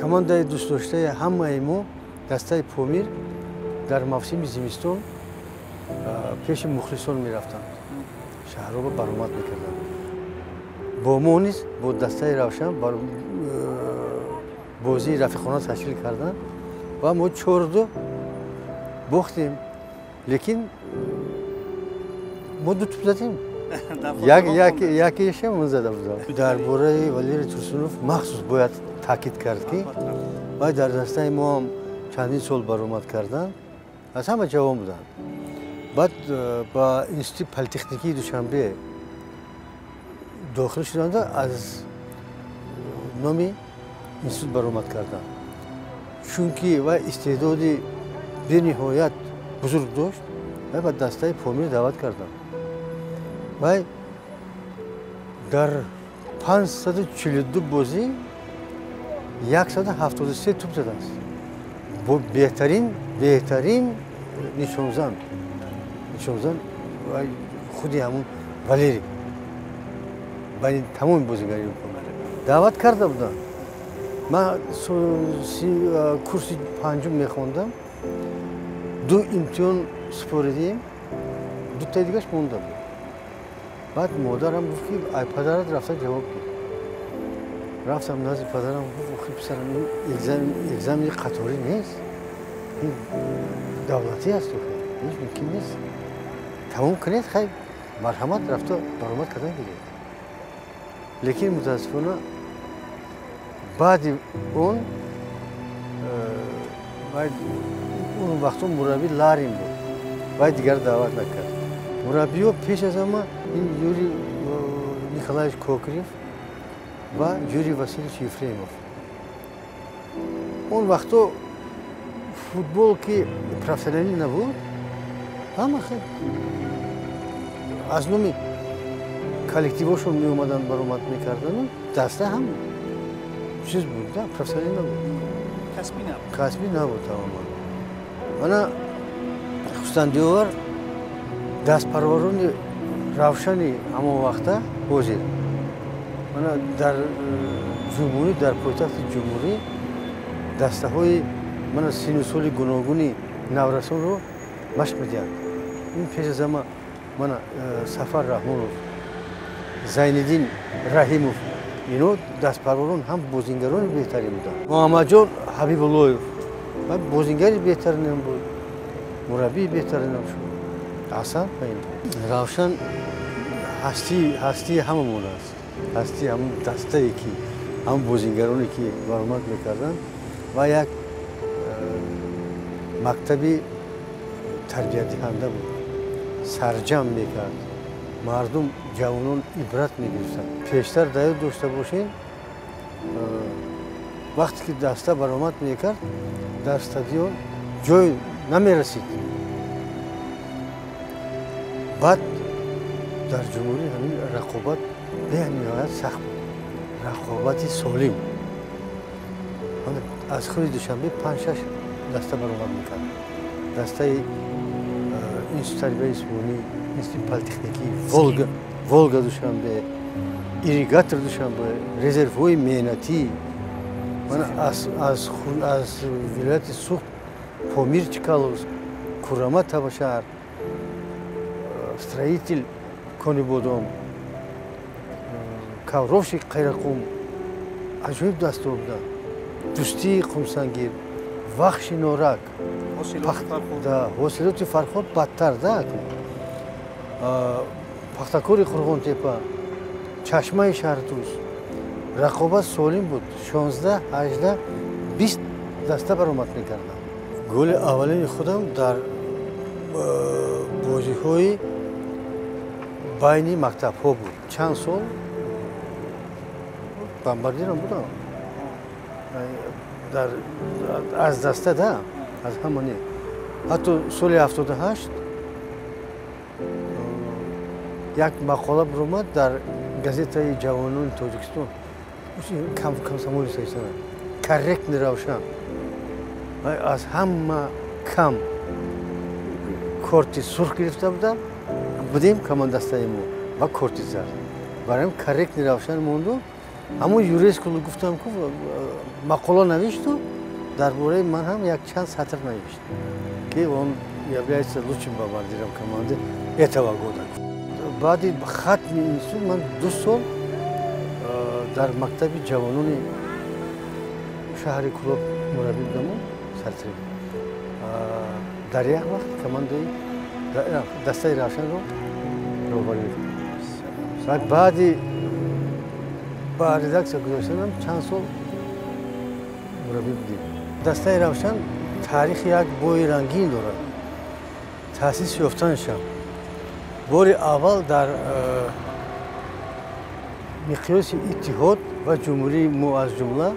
Командаи дӯстдоштаи ҳамаи мо, дастаи Помир, дар мавсими зимистон пеши мухлисон мерафтанд, шаҳрҳоро баромад мекарданд. Бо мо низ бо дастаи Равшан бозии рафиқона ташкил карданд ва мо 4-2 бохтем, лекин мо 2 туп задем. Якеашам ман зада будам. Дар бораи Валерий Турсунов махсус бояд таъкид кард, ки вай дар дастаи мо ҳам чандин сол баромад карданд, аз ҳама ҷавон буданд. Баъд ба институти политехникии Душанбе дохил шуданда аз номи институт баромад карданд, чунки вай истеъдоди бениҳоят бузург дошт. Вай ба дастаи Помир даъват карданд. Вай дар 542 бозӣ 173 туп задааст. Бо беҳтарин нишонзан вай худи ҳамун Валерий байни тамоми бозигари даъват карда буданд. Ман курси панҷум мехондам, 2 имтиҳон супоридем, 2таи дигаш монда буд. Баъд модарам гуфт, ки ай падарат рафта ҷавоб гир. Рафтам назди падарам, гуфт: охи писарам, ин экзамени қаторӣ нест, ин давлатӣ аст, охи ҳеҷ мумкин нест. Тамом кунед, хай марҳамат, рафта баромад кардан гиред. Лекин мутаассифона баъди он он вақтҳо мураббӣ Ларин буд, вай дигар даъват накард. Мураббиҳо пеш аз ҳама ин Юрий Николаевич Кокрев ва Юрий Васильевич Ефремов. Он вақтҳо футбол ки профессионалӣ набуд, ҳама хел аз номи коллективҳошон меомаданд, баромад мекардану даста ҳам чиз буд, да, профессионалӣ набуд, касбӣ набуд тамоман. Мана хусандиовар дастпарварони Равшани ҳамон вақта ҳозир мана дар ҷумҳурӣ, дар пойтахти ҷумҳурӣ дастаҳои мана сину соли гуногуни наврасонро машқ медиҳанд. Ин пеш аз ҳама мана Сафар Раҳмонов, Зайниддин Раҳимов, ино дастпарварон ҳам бозингарони беҳтарин буданд. Муҳаммадҷон Ҳабибуллоев бозингари беҳтаринам буд, мураббии беҳтаринам шуд. Аҳсан, Равшан ҳастии ҳамамон аст, ҳастии ҳамон дастае ки ҳамон бозингароне ки баромад мекарданд ва як мактаби тарбиятдиҳанда буд, сарҷам мекард, мардум, ҷавонон ибрат мегирифтанд. Пештар дар ёд дошта бошем, вақте ки даста баромад мекард, дар стадион ҷой намерасид. Баъд дар ҷумҳурӣ ҳамин рақобат бениҳоят сахт буд, рақобати солим. Аз худи Душанбе 5-6 даста баромад мекард. Дастаи институти тарбияи ҷисмонӣ, институти политехникӣ, Волга Душанбе, ирригатор Душанбе, резервҳои меҳнатӣ, аз вилояти Суғд Помир Чкаловск, Курама Табашаҳр, строитель Конибодом, Кавровщик Қайрақум, аҷоиб дастаҳо буданд. Дӯстии Қумсангир, Вахши Норак, ҳосилоти Фархор бадтар, да, Пахтакори Қурғонтепа, Чашмаи Шаҳртуз. Рақобат солим буд, 16, 18, 20 даста баромад мекарданд. Голи аввалини худам дар бозиҳои байни мактабҳо буд. Чанд сол бомбардирам будам. Аз даста, да, аз ҳама не. Ҳатто соли 78 Як мақола баромад дар газетаи ҷавонони Тоҷикистон, комсомолец ҳастанд, корректный Равшан аз ҳама кам корти сурх гирифта будем командастаи мо ва корти зард. Барои корректный Равшан монду. Ҳамон Юреску гуфтам, ку мақола навишту дар бораи ман ҳам як чанд сатр навишт, ки он является лучшим бомбардиром команды этого года. Баъди хатми институт ман 2 сол дар мактаби ҷавонони шаҳри Кӯлоб мураббӣ будаму сартренер. Дар як вақт командаи дастаи Равшанро роҳбарӣ мекардам. Баъди ба редаксия гузоштанам чанд сол мураббӣ будем. Дастаи Равшан таърихи як бои рангин дорад. Таъсис ёфтанашам бори аввал дар миқёси иттиҳод ва ҷумҳурии мо, аз ҷумла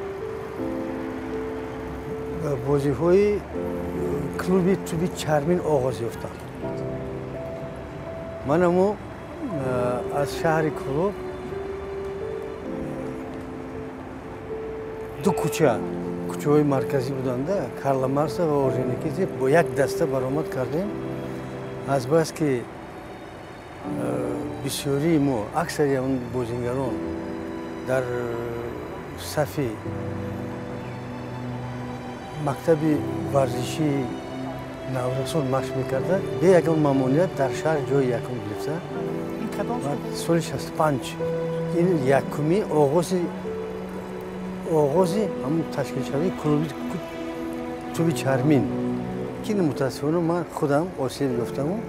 бозиҳои клуби туби чармин оғоз ёфтанд. Манамо аз шаҳри Кӯлоб 2 кӯча, кӯчаҳои марказӣ буданда, Карла Марса ва Орджоникидзе, бо як даста баромад кардем. Азбаски бисёрии мо, аксари он бозингарон дар сафи мактаби варзишии наврасон машқ мекарданд, бе ягон мамоният дар шаҳр ҷои якум гирифта. Соли 65 ин якуми оғози ҳамун ташкилшавии клуби туби чармин, ки мутаассифона ман худам осеб ёфтаму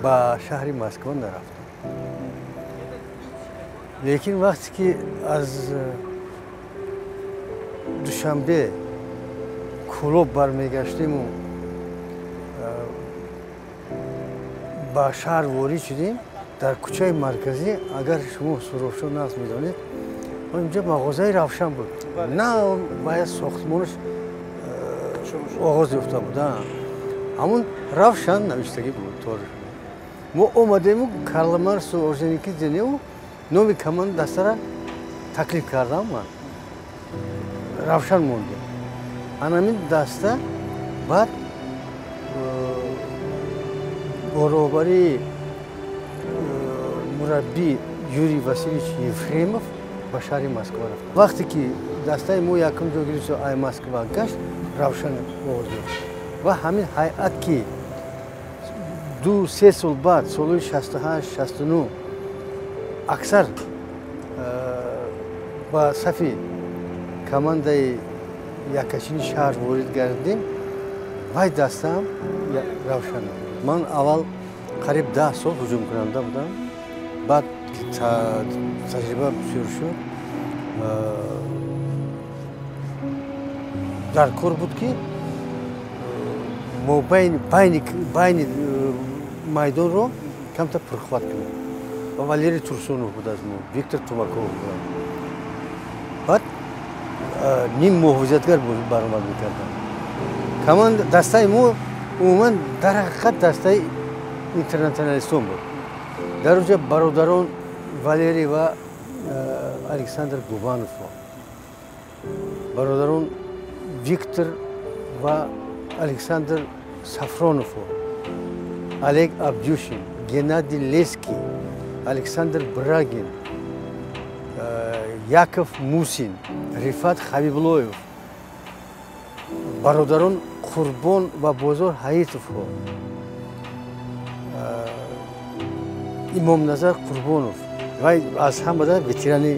ба шаҳри Москва нарафтам. Лекин вақте ки аз Душанбе Кӯлоб бармегаштему ба шаҳр ворид шудем, дар кӯчаи марказӣ, агар шумо Суробшо нағз медонед, инҷо мағозаи Равшан буд. На бояд сохтмонаш оғоз ёфта буд. Ҳамун Равшан навиштагӣ буд. Мо омадему Карла Марсу Орджоникидзе номи команда дастара таклиф кардам, ман Равшан мондем. Анамин даста баъд бо роҳбарии мураббӣ Юрий Васильевич Ефремов ба шаҳри Москва рафтам. Вақте ки дастаи мо якум ҷо гирифт, ай Москва гашт, Равшан оғоз ёфт. Ва ҳамин ҳайат ки 2-3 сол баъд, солҳои 68, 69 аксар ба сафи командаи якачини шаҳр ворид гардидем, вай дастаам Равшан. Ман аввал қариб 10 сол ҳуҷумкунанда будам. Баъд таҷриба бисёр шуд. Дар кор буд, ки мо байни майдонро камтар пурқувват кунем. Ва Валерий Турсунов буд аз мо, Виктор Тумаков буд. Баъд ним муҳофизатгар баромад мекардам. Команда дастаи мо умуман дар ҳақиқат дастаи интернационалистон буд. Дар онҷа бародарон Валерий ва Александр Губанов, бародарон Виктор ва Александр Сафронов, Олег Абдюшин, Геннадий Леский, Александр Брагин, Яков Мусин, Рифат Хабиблоев, бародарон Қурбон ва Бозор Ҳаитовҳо, Имомназар Қурбонов. Вай аз ҳамада ветерани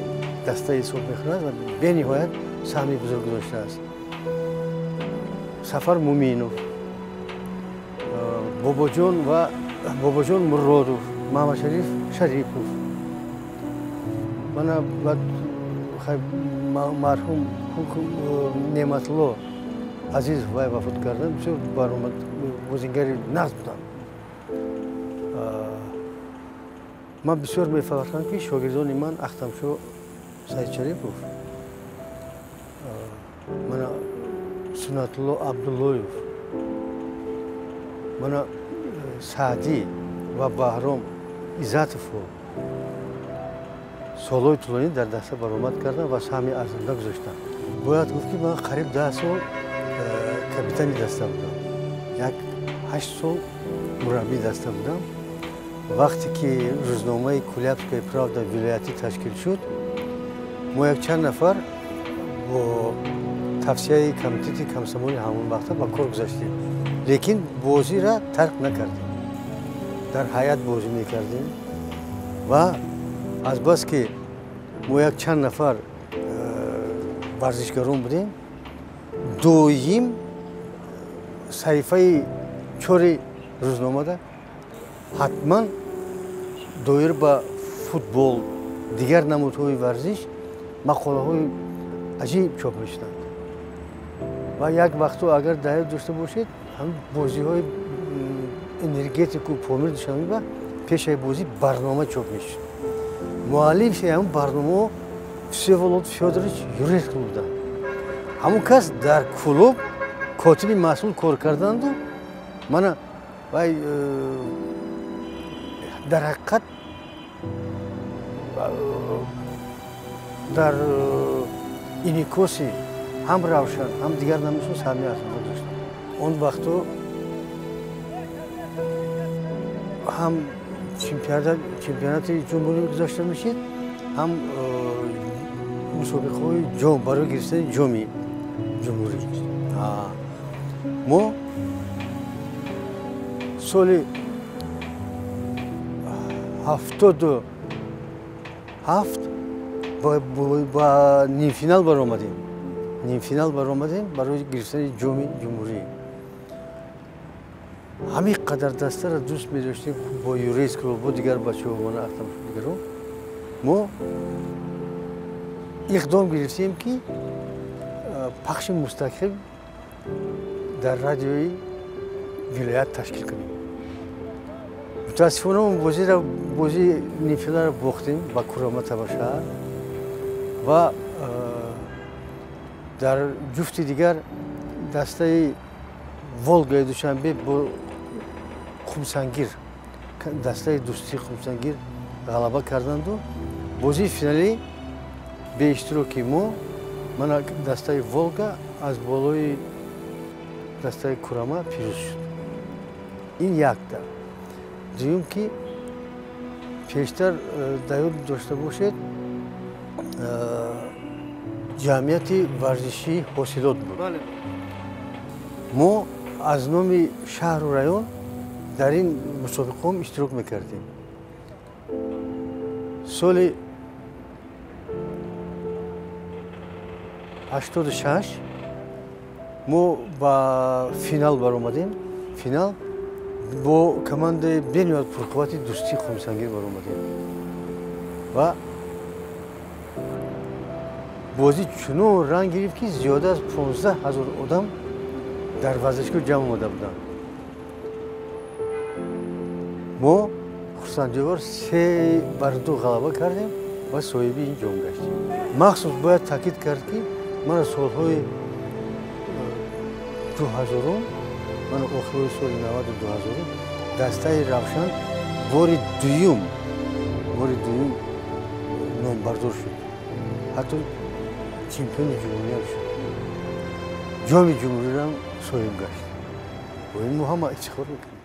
даста ҳисоб мехӯрад ва бениҳоят саҳми бузург гузоштааст. Сафар Муминов, Бобоҷон ва Бобоҷон Муродов, Маҳмадшариф Шарипов. Мана баъд марҳум Неъматулло Азизов, вай вафот карданд, бисёр баромад бозингари нағз буданд. Ман бисёр мефахрам, ки шогирдони ман Ахтамшо Саидшарипов, мана Сунатулло Абдуллоев, мана Саъдӣ ва Баҳром Иззатовҳо Солҳои тӯлонӣ дар даста баромад кардам ва саҳми арзанда гузоштам. Бояд гуфт, ки ман қариб 10 сол капитани даста будам, як 8 сол мураббии даста будам. Вақте ки рӯзномаи Кулябская правда вилоятӣ ташкил шуд, мо якчанд нафар бо тавсияи комитети комсомоли ҳамон вақта ба кор гузаштем, лекин бозиро тарк накардем, дар ҳайат бозӣ мекардем. Ва азбаски мо якчанд нафар варзишгарон будем, доим саҳифаи 4 рӯзномада ҳатман доир ба футбол, дигар намудҳои варзиш мақолаҳои аҷиб чоп мешуданд. Ва як вақту агар дар ёд дошта бошед, ҳам бозиҳои Энергетику Помир Душанбе пешаи бозӣ барнома чоп мешуд. Муаллифи ҳамун барномао Всеволод Фёдорович Юрецкий буданд. Ҳамун кас дар клуб котиби масъул кор карданду. Мана вай дар ҳақиқат дар инъикоси ҳам Равшан, ҳам дигар намудҳо саҳми арзанда доштанд. Он вақтҳо ҳам чемпионати ҷумҳурӣ гузашта мешид, ҳам мусобиқаҳои ҷом барои гирифтани ҷоми ҷумҳурӣ. Мо соли 77 ба нимфинал баромадем. Нимфинал баромадем барои гирифтани ҷоми ҷумҳурӣ. Ҳамин қадар дастаро дӯст медоштем бо Юрецкий, бо дигар бачаҳо, мана Ахтам дигарон. Мо иқдом гирифтем, ки пахши мустақим дар радиои вилоят ташкил кунем. Мутаассифона мо бозии нимфиналро бохтем ба Курама Табашаҳр ва дар ҷуфти дигар дастаи Волгаи Душанбе бо Қумсангир, дастаи дӯстии Қумсангир ғалаба карданду. Бозии финалӣ беиштироки мо, мана дастаи Волга аз болои дастаи Курама пирӯз шуд. Ин якта. Дуюм, ки пештар дар ёд дошта бошед, ҷамъияти варзишии ҳосилот буд. Мо аз номи шаҳру район дар ин мусобиқаҳо иштирок мекардем. Соли 86 мо ба финал баромадем. Финал бо командаи бениҳоят пурқуввати дӯстии Қумсангир баромадем ва бозӣ чунон ранг гирифт, ки зиёда аз 15 000 одам дар варзишгоҳ ҷамъ омада буданд. Мо хурсандиовар 3-2 ғалаба кардем ва соҳиби ин ҷом гаштем. Махсус бояд таъкид кард, ки мана солҳои 2000, мана охирои соли 92 дастаи Равшан бори дуюм номбардор шуд, ҳатто чемпиони ҷумҳуриям шуд, ҷоми ҷумҳуриам соҳиб гашт. Бо ин мо ҳама ифтихор мекунем.